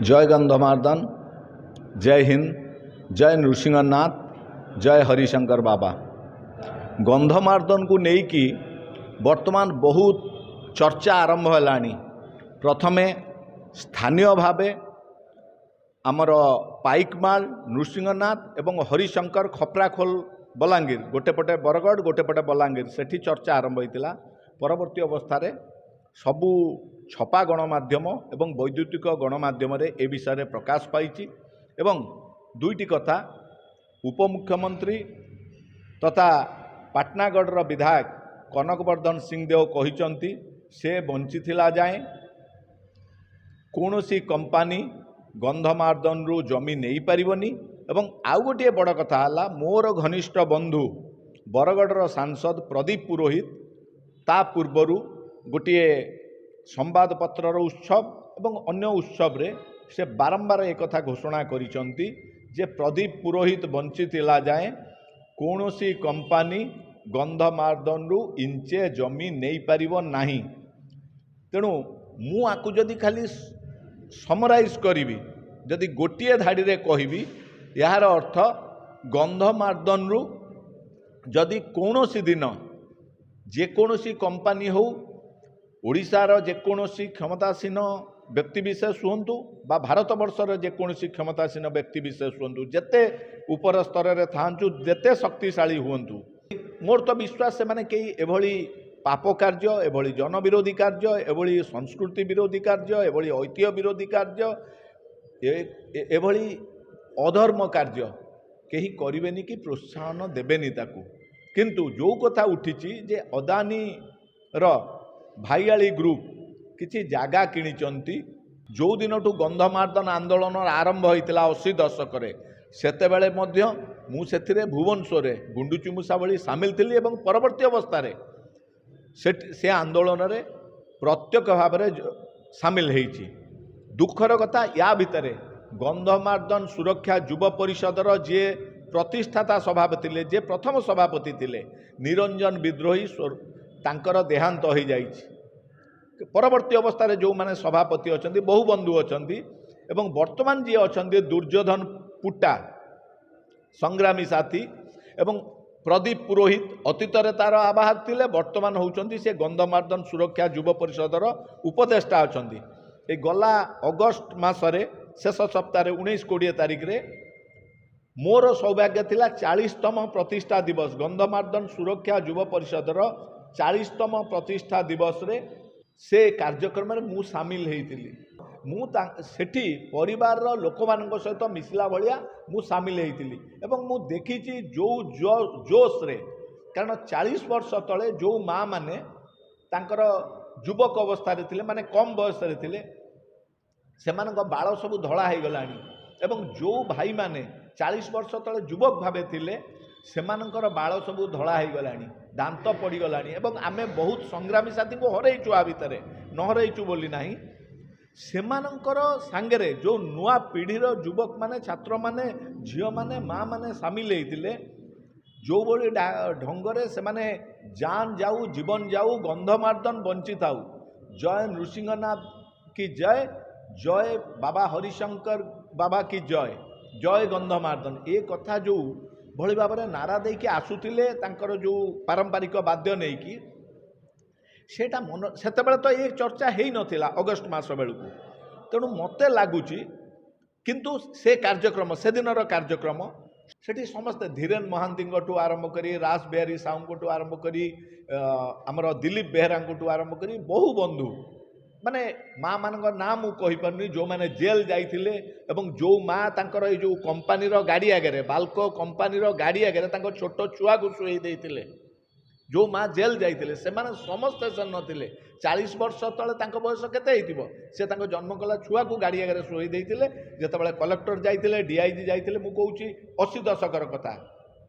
ଜୟ ଗନ୍ଧମାର୍ଦନ, ଜୟ ହିନ୍ଦ, ଜୟ ନୃସିଂହନାଥ, ଜୟ ହରିଶଙ୍କର ବାବା। ଗନ୍ଧମାର୍ଦନକୁ ନେଇକି ବର୍ତ୍ତମାନ ବହୁତ ଚର୍ଚ୍ଚା ଆରମ୍ଭ ହେଲାଣି। ପ୍ରଥମେ ସ୍ଥାନୀୟ ଭାବେ ଆମର ପାଇକମାଲ, ନୃସିଂହନାଥ ଏବଂ ହରିଶଙ୍କର, ଖପ୍ରାଖୋଲ, ବଲାଙ୍ଗୀର, ଗୋଟେ ପଟେ ବରଗଡ଼, ଗୋଟେ ପଟେ ବଲାଙ୍ଗୀର, ସେଠି ଚର୍ଚ୍ଚା ଆରମ୍ଭ ହୋଇଥିଲା। ପରବର୍ତ୍ତୀ ଅବସ୍ଥାରେ ସବୁ ଛପା ଗଣମାଧ୍ୟମ ଏବଂ ବୈଦ୍ୟୁତିକ ଗଣମାଧ୍ୟମରେ ଏ ବିଷୟରେ ପ୍ରକାଶ ପାଇଛି। ଏବଂ ଦୁଇଟି କଥା, ଉପମୁଖ୍ୟମନ୍ତ୍ରୀ ତଥା ପାଟନାଗଡ଼ର ବିଧାୟକ କନକବର୍ଦ୍ଧନ ସିଂଦେଓ କହିଛନ୍ତି, ସେ ବଞ୍ଚିଥିଲା ଯାଏଁ କୌଣସି କମ୍ପାନୀ ଗନ୍ଧମାର୍ଦନରୁ ଜମି ନେଇପାରିବନି। ଏବଂ ଆଉ ଗୋଟିଏ ବଡ଼ କଥା ହେଲା, ମୋର ଘନିଷ୍ଠ ବନ୍ଧୁ ବରଗଡ଼ର ସାଂସଦ ପ୍ରଦୀପ ପୁରୋହିତ ତା ପୂର୍ବରୁ ଗୋଟିଏ ସମ୍ବାଦପତ୍ରର ଉତ୍ସବ ଏବଂ ଅନ୍ୟ ଉତ୍ସବରେ ସେ ବାରମ୍ବାର ଏକଥା ଘୋଷଣା କରିଛନ୍ତି ଯେ ପ୍ରଦୀପ ପୁରୋହିତ ବଞ୍ଚିଥିଲା ଯାଏଁ କୌଣସି କମ୍ପାନୀ ଗନ୍ଧମାର୍ଦନରୁ ଇଞ୍ଚେ ଜମି ନେଇପାରିବ ନାହିଁ। ତେଣୁ ମୁଁ ଆକୁ ଯଦି ଖାଲି ସମରାଇଜ୍ କରିବି, ଯଦି ଗୋଟିଏ ଧାଡ଼ିରେ କହିବି, ଏହାର ଅର୍ଥ ଗନ୍ଧମାର୍ଦନରୁ ଯଦି କୌଣସି ଦିନ ଯେକୌଣସି କମ୍ପାନୀ ହେଉ, ଓଡ଼ିଶାର ଯେକୌଣସି କ୍ଷମତାସୀନ ବ୍ୟକ୍ତିବିଶେଷ ହୁଅନ୍ତୁ ବା ଭାରତବର୍ଷର ଯେକୌଣସି କ୍ଷମତାସୀନ ବ୍ୟକ୍ତିବିଶେଷ ହୁଅନ୍ତୁ, ଯେତେ ଉପର ସ୍ତରରେ ଥାଆନ୍ତୁ, ଯେତେ ଶକ୍ତିଶାଳୀ ହୁଅନ୍ତୁ, ମୋର ତ ବିଶ୍ୱାସ ସେମାନେ କେହି ଏଭଳି ପାପ କାର୍ଯ୍ୟ, ଏଭଳି ଜନବିରୋଧୀ କାର୍ଯ୍ୟ, ଏଭଳି ସଂସ୍କୃତି ବିରୋଧୀ କାର୍ଯ୍ୟ, ଏଭଳି ଐତିହ୍ୟ ବିରୋଧୀ କାର୍ଯ୍ୟ, ଏଭଳି ଅଧର୍ମ କାର୍ଯ୍ୟ କେହି କରିବେନି କି ପ୍ରୋତ୍ସାହନ ଦେବେନି ତାକୁ। କିନ୍ତୁ ଯେଉଁ କଥା ଉଠିଛି ଯେ ଅଦାନୀର ଭାଇଆଳି ଗ୍ରୁପ୍ କିଛି ଜାଗା କିଣିଛନ୍ତି, ଯେଉଁ ଦିନଠୁ ଗନ୍ଧମାର୍ଦନ ଆନ୍ଦୋଳନ ଆରମ୍ଭ ହୋଇଥିଲା 80 ଦଶକରେ, ସେତେବେଳେ ମଧ୍ୟ ମୁଁ ସେଥିରେ ଭୁବନେଶ୍ୱରରେ ଗୁଣ୍ଡୁଚି ମୂଷା ଭଳି ସାମିଲ ଥିଲି ଏବଂ ପରବର୍ତ୍ତୀ ଅବସ୍ଥାରେ ସେ ଆନ୍ଦୋଳନରେ ପ୍ରତ୍ୟକ୍ଷ ଭାବରେ ସାମିଲ ହେଇଛି। ଦୁଃଖର କଥା, ୟା ଭିତରେ ଗନ୍ଧମାର୍ଦନ ସୁରକ୍ଷା ଯୁବ ପରିଷଦର ଯିଏ ପ୍ରତିଷ୍ଠାତା ସଭାପତି ଥିଲେ, ଯିଏ ପ୍ରଥମ ସଭାପତି ଥିଲେ, ନିରଞ୍ଜନ ବିଦ୍ରୋହୀ, ତାଙ୍କର ଦେହାନ୍ତ ହୋଇଯାଇଛି। ପରବର୍ତ୍ତୀ ଅବସ୍ଥାରେ ଯେଉଁମାନେ ସଭାପତି ଅଛନ୍ତି, ବହୁ ବନ୍ଧୁ ଅଛନ୍ତି ଏବଂ ବର୍ତ୍ତମାନ ଯିଏ ଅଛନ୍ତି ଦୁର୍ଯ୍ୟୋଧନ ପୁଟା, ସଂଗ୍ରାମୀ ସାଥୀ, ଏବଂ ପ୍ରଦୀପ ପୁରୋହିତ ଅତୀତରେ ତାର ଆବାହକ ଥିଲେ, ବର୍ତ୍ତମାନ ହେଉଛନ୍ତି ସେ ଗନ୍ଧମାର୍ଦନ ସୁରକ୍ଷା ଯୁବ ପରିଷଦର ଉପଦେଷ୍ଟା ଅଛନ୍ତି। ଏ ଗଲା ଅଗଷ୍ଟ ମାସରେ ଶେଷ ସପ୍ତାହରେ 19-20 ତାରିଖରେ ମୋର ସୌଭାଗ୍ୟ ଥିଲା 40ତମ ପ୍ରତିଷ୍ଠା ଦିବସ, ଗନ୍ଧମାର୍ଦନ ସୁରକ୍ଷା ଯୁବ ପରିଷଦର 40ତମ ପ୍ରତିଷ୍ଠା ଦିବସରେ ସେ କାର୍ଯ୍ୟକ୍ରମରେ ମୁଁ ସାମିଲ ହେଇଥିଲି। ମୁଁ ସେଠି ପରିବାରର ଲୋକମାନଙ୍କ ସହିତ ମିଶିଲା ଭଳିଆ ମୁଁ ସାମିଲ ହେଇଥିଲି ଏବଂ ମୁଁ ଦେଖିଛି ଯେଉଁ ଜୋସ୍ରେ, କାରଣ 40 ବର୍ଷ ତଳେ ଯେଉଁ ମା' ମାନେ ତାଙ୍କର ଯୁବକ ଅବସ୍ଥାରେ ଥିଲେ, ମାନେ କମ୍ ବୟସରେ ଥିଲେ, ସେମାନଙ୍କ ବାଳ ସବୁ ଧଳା ହେଇଗଲାଣି ଏବଂ ଯେଉଁ ଭାଇମାନେ 40 ବର୍ଷ ତଳେ ଯୁବକ ଭାବେ ଥିଲେ, ସେମାନଙ୍କର ବାଳ ସବୁ ଧଳା ହେଇଗଲାଣି, ଦାନ୍ତ ପଡ଼ିଗଲାଣି ଏବଂ ଆମେ ବହୁତ ସଂଗ୍ରାମୀ ସାଥୀଙ୍କୁ ହରେଇଛୁ ଆ ଭିତରେ, ନ ହରେଇଛୁ ବୋଲି ନାହିଁ। ସେମାନଙ୍କର ସାଙ୍ଗରେ ଯେଉଁ ନୂଆ ପିଢ଼ିର ଯୁବକମାନେ, ଛାତ୍ରମାନେ, ଝିଅମାନେ, ମାଆମାନେ ସାମିଲ ହେଇଥିଲେ, ଯେଉଁଭଳି ଢଙ୍ଗରେ ସେମାନେ ଜାନ୍ ଯାଉ ଜୀବନ ଯାଉ ଗନ୍ଧମାର୍ଦନ ବଞ୍ଚିଥାଉ, ଜୟ ନୃସିଂହନାଥ କି ଜୟ, ଜୟ ବାବା ହରିଶଙ୍କର ବାବା କି ଜୟ, ଜୟ ଗନ୍ଧମାର୍ଦନ, ଏ କଥା ଯେଉଁ ଭଳି ଭାବରେ ନାରା ଦେଇକି ଆସୁଥିଲେ ତାଙ୍କର ଯେଉଁ ପାରମ୍ପରିକ ବାଦ୍ୟ ନେଇକି, ସେଇଟା ମନ ସେତେବେଳେ ତ ଏ ଚର୍ଚ୍ଚା ହେଇନଥିଲା ଅଗଷ୍ଟ ମାସ ବେଳକୁ। ତେଣୁ ମୋତେ ଲାଗୁଛି କିନ୍ତୁ ସେ କାର୍ଯ୍ୟକ୍ରମ, ସେଦିନର କାର୍ଯ୍ୟକ୍ରମ, ସେଠି ସମସ୍ତେ ଧୀରେନ ମହାନ୍ତିଙ୍କଠୁ ଆରମ୍ଭ କରି ରାସ ବିହାରୀ ସାହୁଙ୍କଠୁ ଆରମ୍ଭ କରି ଆମର ଦିଲ୍ଲୀପ ବେହେରାଙ୍କଠୁ ଆରମ୍ଭ କରି ବହୁ ବନ୍ଧୁ, ମାନେ ମା' ମାନଙ୍କ ନାଁ ମୁଁ କହିପାରୁନି, ଯେଉଁମାନେ ଜେଲ୍ ଯାଇଥିଲେ ଏବଂ ଯେଉଁ ମା' ତାଙ୍କର ଏଇ ଯେଉଁ କମ୍ପାନୀର ଗାଡ଼ି ଆଗରେ, ବାଲ୍କୋ କମ୍ପାନୀର ଗାଡ଼ି ଆଗରେ ତାଙ୍କ ଛୋଟ ଛୁଆକୁ ଶୁଏଇ ଦେଇଥିଲେ, ଯେଉଁ ମା' ଜେଲ୍ ଯାଇଥିଲେ, ସେମାନେ ସମସ୍ତେ ସେ ନଥିଲେ। 40 ବର୍ଷ ତଳେ ତାଙ୍କ ବୟସ କେତେ ହେଇଥିବ? ସେ ତାଙ୍କ ଜନ୍ମ କଲା ଛୁଆକୁ ଗାଡ଼ି ଆଗରେ ଶୁଏଇ ଦେଇଥିଲେ। ଯେତେବେଳେ କଲେକ୍ଟର ଯାଇଥିଲେ, ଡିଆଇଜି ଯାଇଥିଲେ, ମୁଁ କହୁଛି 80 ଦଶକର କଥା,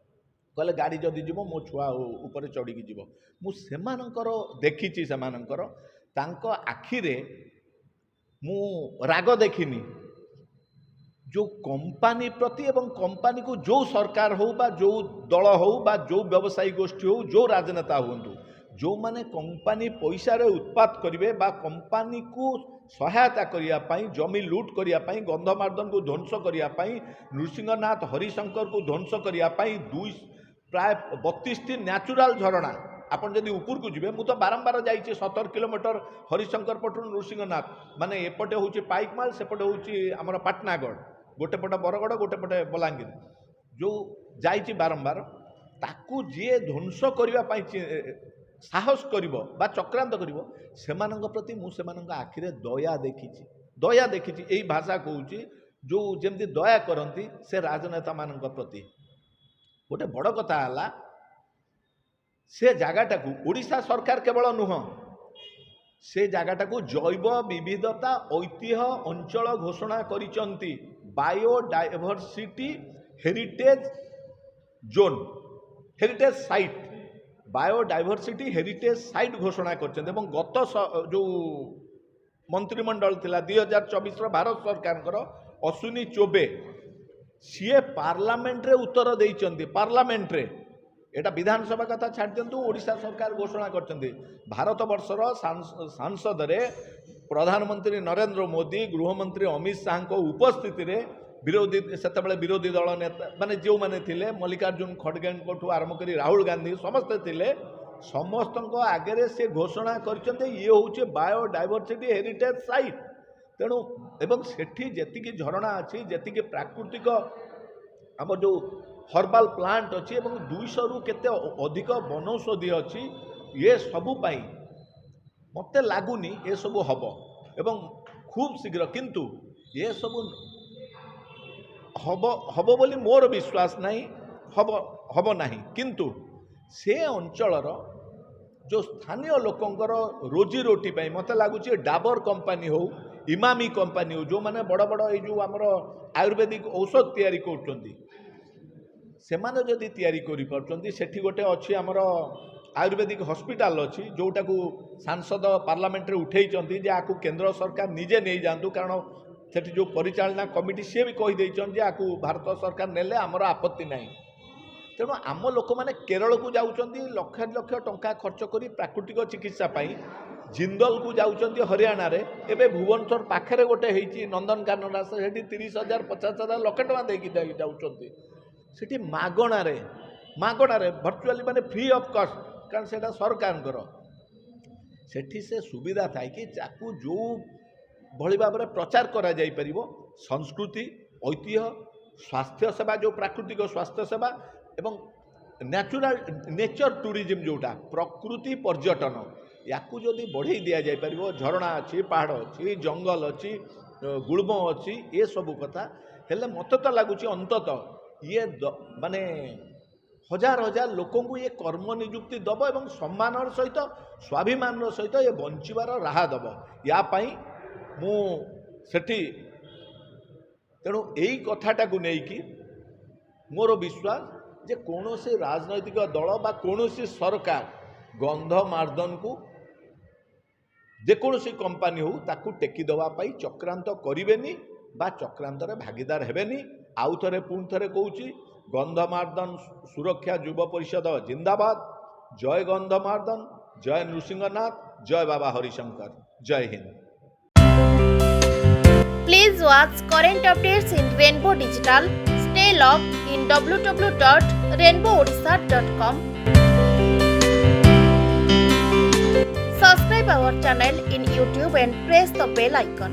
କହିଲେ ଗାଡ଼ି ଯଦି ଯିବ ମୋ ଛୁଆ ଉପରେ ଚଢ଼ିକି ଯିବ। ମୁଁ ସେମାନଙ୍କର ଦେଖିଛି, ସେମାନଙ୍କର ତାଙ୍କ ଆଖିରେ ମୁଁ ରାଗ ଦେଖିନି ଯେଉଁ କମ୍ପାନୀ ପ୍ରତି ଏବଂ କମ୍ପାନୀକୁ ଯେଉଁ ସରକାର ହେଉ ବା ଯେଉଁ ଦଳ ହେଉ ବା ଯେଉଁ ବ୍ୟବସାୟୀ ଗୋଷ୍ଠୀ ହେଉ, ଯେଉଁ ରାଜନେତା ହୁଅନ୍ତୁ, ଯେଉଁମାନେ କମ୍ପାନୀ ପଇସାରେ ଉତ୍ପାତ କରିବେ ବା କମ୍ପାନୀକୁ ସହାୟତା କରିବା ପାଇଁ, ଜମି ଲୁଟ୍ କରିବା ପାଇଁ, ଗନ୍ଧମାର୍ଦ୍ଦନକୁ ଧ୍ୱଂସ କରିବା ପାଇଁ, ନୃସିଂହନାଥ ହରିଶଙ୍କରକୁ ଧ୍ୱଂସ କରିବା ପାଇଁ, ଦୁଇ ପ୍ରାୟ 32ଟି ନ୍ୟାଚୁରାଲ ଝରଣା, ଆପଣ ଯଦି ଉପରକୁ ଯିବେ, ମୁଁ ତ ବାରମ୍ବାର ଯାଇଛି, 17 କିଲୋମିଟର ହରିଶଙ୍କର ପଟରୁ ନୃସିଂହନାଥ, ମାନେ ଏପଟେ ହେଉଛି ପାଇକମାଲ, ସେପଟେ ହେଉଛି ଆମର ପାଟନାଗଡ଼, ଗୋଟେ ପଟେ ବରଗଡ଼, ଗୋଟେ ପଟେ ବଲାଙ୍ଗୀର, ଯେଉଁ ଯାଇଛି ବାରମ୍ବାର। ତାକୁ ଯିଏ ଧ୍ୱଂସ କରିବା ପାଇଁ ସାହସ କରିବ ବା ଚକ୍ରାନ୍ତ କରିବ, ସେମାନଙ୍କ ପ୍ରତି ମୁଁ ସେମାନଙ୍କ ଆଖିରେ ଦୟା ଦେଖିଛି, ଦୟା ଦେଖିଛି। ଏଇ ଭାଷା କହୁଛି, ଯେଉଁ ଯେମିତି ଦୟା କରନ୍ତି ସେ ରାଜନେତାମାନଙ୍କ ପ୍ରତି। ଗୋଟେ ବଡ଼ କଥା ହେଲା, ସେ ଜାଗାଟାକୁ ଓଡ଼ିଶା ସରକାର କେବଳ ନୁହଁ, ସେ ଜାଗାଟାକୁ ଜୈବ ବିବିଧତା ଐତିହ୍ୟ ଅଞ୍ଚଳ ଘୋଷଣା କରିଛନ୍ତି, biodiversity heritage zone, heritage site, biodiversity heritage site ଘୋଷଣା କରିଛନ୍ତି। ଏବଂ ଗତ ଯେଉଁ ମନ୍ତ୍ରିମଣ୍ଡଳ ଥିଲା 2024ର ଭାରତ ସରକାରଙ୍କର, ଅଶ୍ୱିନୀ ଚୌବେ, ସିଏ ପାର୍ଲାମେଣ୍ଟରେ ଉତ୍ତର ଦେଇଛନ୍ତି। ପାର୍ଲାମେଣ୍ଟରେ, ଏଇଟା ବିଧାନସଭା କଥା ଛାଡ଼ି ଦିଅନ୍ତୁ, ଓଡ଼ିଶା ସରକାର ଘୋଷଣା କରିଛନ୍ତି। ଭାରତବର୍ଷର ସାଂସଦରେ ପ୍ରଧାନମନ୍ତ୍ରୀ ନରେନ୍ଦ୍ର ମୋଦି, ଗୃହମନ୍ତ୍ରୀ ଅମିତ ଶାହାଙ୍କ ଉପସ୍ଥିତିରେ ବିରୋଧୀ, ସେତେବେଳେ ବିରୋଧୀ ଦଳ ନେତା ମାନେ ଯେଉଁମାନେ ଥିଲେ, ମଲ୍ଲିକାର୍ଜୁନ ଖଡ଼ଗେଙ୍କଠୁ ଆରମ୍ଭ କରି ରାହୁଲ ଗାନ୍ଧୀ, ସମସ୍ତେ ଥିଲେ। ସମସ୍ତଙ୍କ ଆଗରେ ସେ ଘୋଷଣା କରିଛନ୍ତି, ଇଏ ହେଉଛି ବାୟୋଡାଇଭରସିଟି ହେରିଟେଜ୍ ସାଇଟ୍। ତେଣୁ ଏବଂ ସେଠି ଯେତିକି ଝରଣା ଅଛି, ଯେତିକି ପ୍ରାକୃତିକ ଆମର ଯେଉଁ ହର୍ବାଲ ପ୍ଲାଣ୍ଟ ଅଛି ଏବଂ 200ରୁ କେତେ ଅଧିକ ବନୌଷଧି ଅଛି, ଏ ସବୁ ପାଇଁ ମୋତେ ଲାଗୁନି ଏସବୁ ହେବ ଏବଂ ଖୁବ୍ ଶୀଘ୍ର। କିନ୍ତୁ ଏସବୁ ହବ ହବ ବୋଲି ମୋର ବିଶ୍ୱାସ ନାହିଁ, ହବ ହବ ନାହିଁ। କିନ୍ତୁ ସେ ଅଞ୍ଚଳର ଯେଉଁ ସ୍ଥାନୀୟ ଲୋକଙ୍କର ରୋଜିରୋଟି ପାଇଁ ମୋତେ ଲାଗୁଛି ଡାବର କମ୍ପାନୀ ହଉ, ଇମାମି କମ୍ପାନୀ ହଉ, ଯେଉଁମାନେ ବଡ଼ ବଡ଼ ଏଇ ଯେଉଁ ଆମର ଆୟୁର୍ବେଦିକ ଔଷଧ ତିଆରି କରୁଛନ୍ତି, ସେମାନେ ଯଦି ତିଆରି କରିପାରୁଛନ୍ତି। ସେଠି ଗୋଟେ ଅଛି ଆମର ଆୟୁର୍ବେଦିକ ହସ୍ପିଟାଲ ଅଛି, ଯେଉଁଟାକୁ ସାଂସଦ ପାର୍ଲାମେଣ୍ଟରେ ଉଠେଇଛନ୍ତି ଯେ ଆକୁ କେନ୍ଦ୍ର ସରକାର ନିଜେ ନେଇଯାଆନ୍ତୁ। କାରଣ ସେଠି ଯେଉଁ ପରିଚାଳନା କମିଟି, ସିଏ ବି କହିଦେଇଛନ୍ତି ଯେ ଆକୁ ଭାରତ ସରକାର ନେଲେ ଆମର ଆପତ୍ତି ନାହିଁ। ତେଣୁ ଆମ ଲୋକମାନେ କେରଳକୁ ଯାଉଛନ୍ତି ଲକ୍ଷ ଲକ୍ଷ ଟଙ୍କା ଖର୍ଚ୍ଚ କରି ପ୍ରାକୃତିକ ଚିକିତ୍ସା ପାଇଁ, ଜିନ୍ଦଲକୁ ଯାଉଛନ୍ତି ହରିୟାଣାରେ। ଏବେ ଭୁବନେଶ୍ୱର ପାଖରେ ଗୋଟେ ହେଇଛି ନନ୍ଦନକାନନ ରାସ୍ତା, ସେଠି 30,000, 50,000, ଲକ୍ଷେ ଟଙ୍କା ଦେଇକି ଯାଉଛନ୍ତି। ସେଠି ମାଗଣାରେ, ମାଗଣାରେ, ଭର୍ଚୁଆଲି ମାନେ ଫ୍ରି ଅଫ୍ କଷ୍ଟ, କାରଣ ସେଇଟା ସରକାରଙ୍କର। ସେଠି ସେ ସୁବିଧା ଥାଇକି ତାକୁ ଯେଉଁ ଭଳି ଭାବରେ ପ୍ରଚାର କରାଯାଇପାରିବ, ସଂସ୍କୃତି, ଐତିହ୍ୟ, ସ୍ୱାସ୍ଥ୍ୟ ସେବା, ଯେଉଁ ପ୍ରାକୃତିକ ସ୍ୱାସ୍ଥ୍ୟ ସେବା ଏବଂ ନ୍ୟାଚୁରାଲ ନେଚର ଟୁରିଜିମ୍, ଯେଉଁଟା ପ୍ରକୃତି ପର୍ଯ୍ୟଟନ, ୟାକୁ ଯଦି ବଢ଼େଇ ଦିଆଯାଇପାରିବ, ଝରଣା ଅଛି, ପାହାଡ଼ ଅଛି, ଜଙ୍ଗଲ ଅଛି, ଗୁଳ୍ମ ଅଛି, ଏସବୁ କଥା ହେଲେ ମୋତେ ତ ଲାଗୁଛି ଅନ୍ତତଃ ଇଏ ମାନେ ହଜାର ହଜାର ଲୋକଙ୍କୁ ଇଏ କର୍ମ ନିଯୁକ୍ତି ଦେବ ଏବଂ ସମ୍ମାନର ସହିତ, ସ୍ୱାଭିମାନର ସହିତ ଇଏ ବଞ୍ଚିବାର ରାହା ଦେବ। ୟା ପାଇଁ ମୁଁ ସେଠି, ତେଣୁ ଏଇ କଥାଟାକୁ ନେଇକି ମୋର ବିଶ୍ୱାସ ଯେ କୌଣସି ରାଜନୈତିକ ଦଳ ବା କୌଣସି ସରକାର ଗନ୍ଧମାର୍ଦ୍ଦନକୁ, ଯେକୌଣସି କମ୍ପାନୀ ହଉ, ତାକୁ ଟେକି ଦେବା ପାଇଁ ଚକ୍ରାନ୍ତ କରିବେନି ବା ଚକ୍ରାନ୍ତରେ ଭାଗିଦାର ହେବେନି। ଆଉ ଥରେ, ପୁଣି ଥରେ କହୁଛି, ଗନ୍ଧମାର୍ଦ୍ଦନ ସୁରକ୍ଷା ଯୁବ ପରିଷଦ ଜିନ୍ଦାବାଦ। ଜୟ ଗନ୍ଧମାର୍ଦ୍ଦନ, ଜୟ ନୃସିଂହନାଥ, ଜୟ ବାବା ହରିଶଙ୍କର, ଜୟ Hind. Please watch current updates in Rainbow Digital. Stay logged in www.rainbowodisha.com. Subscribe our channel in YouTube and press the bell icon.